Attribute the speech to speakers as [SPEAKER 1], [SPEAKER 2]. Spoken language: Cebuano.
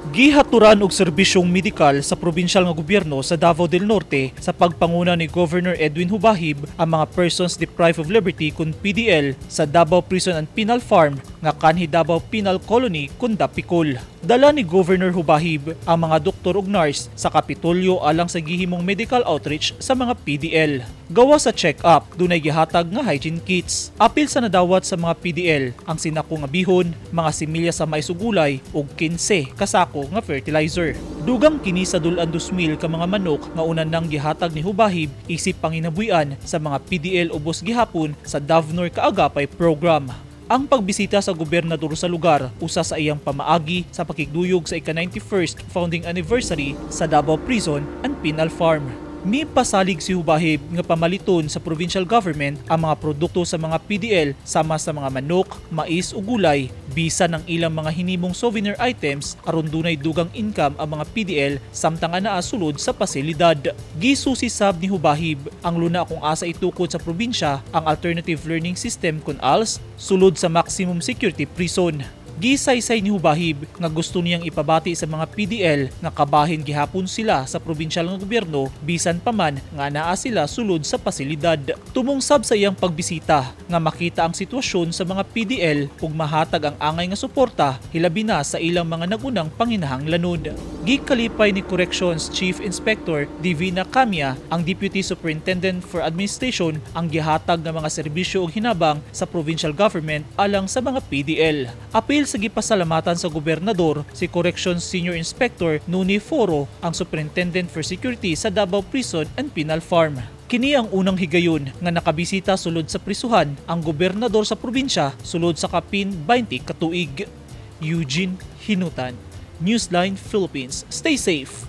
[SPEAKER 1] Gihaturan og serbisyong medikal sa probinsyal nga gobyerno sa Davao del Norte sa pagpanguna ni Governor Edwin Hubahib ang mga persons deprived of liberty kun PDL sa Davao Prison and Penal Farm nga kanhi Davao Penal Colony kun Dapicol. Dala ni Governor Hubahib ang mga doktor ug nurse sa Kapitolyo alang sa gihimong medical outreach sa mga PDL. Gawa sa check-up, dunay gihatag nga hygiene kits. Apil sa nadawat sa mga PDL ang sinako nga bihon, mga similya sa mais ug gulay ug 15 kasako nga fertilizer. Dugang kini sa dul-an 2,000 ka mga manok nga una nang gihatag ni Hubahib isip panginabuhian sa mga PDL ubos gihapon sa Davnor Kaagapay Program. Ang pagbisita sa gobernador sa lugar usa sa iyang pamaagi sa pakigduyog sa ika-91st founding anniversary sa Davao Prison and Penal Farm. Mipasalig si Hubahib nga pamaliton sa provincial government ang mga produkto sa mga PDL sama sa mga manok, mais ug gulay bisan ang ilang mga hinimong souvenir items aron dunay dugang income ang mga PDL samtang anaa sulod sa pasilidad. Gisusi sab ni Hubahib ang luna kung asa itukod sa probinsya ang Alternative Learning System kun ALS sulod sa maximum security prison. Gisaysay ni Hubahib nga gusto niyang ipabati sa mga PDL nga kabahin gihapon sila sa probinsyal nga gobyerno bisan pa man nga naa sila sulod sa pasilidad. Tumong sab sa iyang pagbisita nga makita ang sitwasyon sa mga PDL ug mahatag ang angay nga suporta hilabi na sa ilang mga nagunang panginahanglanon. Gikalipay ni Corrections Chief Inspector Divina Camia ang Deputy Superintendent for Administration ang gihatag nga mga serbisyo ug hinabang sa provincial government alang sa mga PDL. Apil sa gipasalamatan sa gobernador si Corrections Senior Inspector Nuni Foro, ang Superintendent for Security sa Davao Prison and Penal Farm. Kini ang unang higayon nga nakabisita sulod sa prisuhan ang gobernador sa probinsya sulod sa kapin 20 ka tuig. Eugene Hinutan, Newsline Philippines. Stay safe.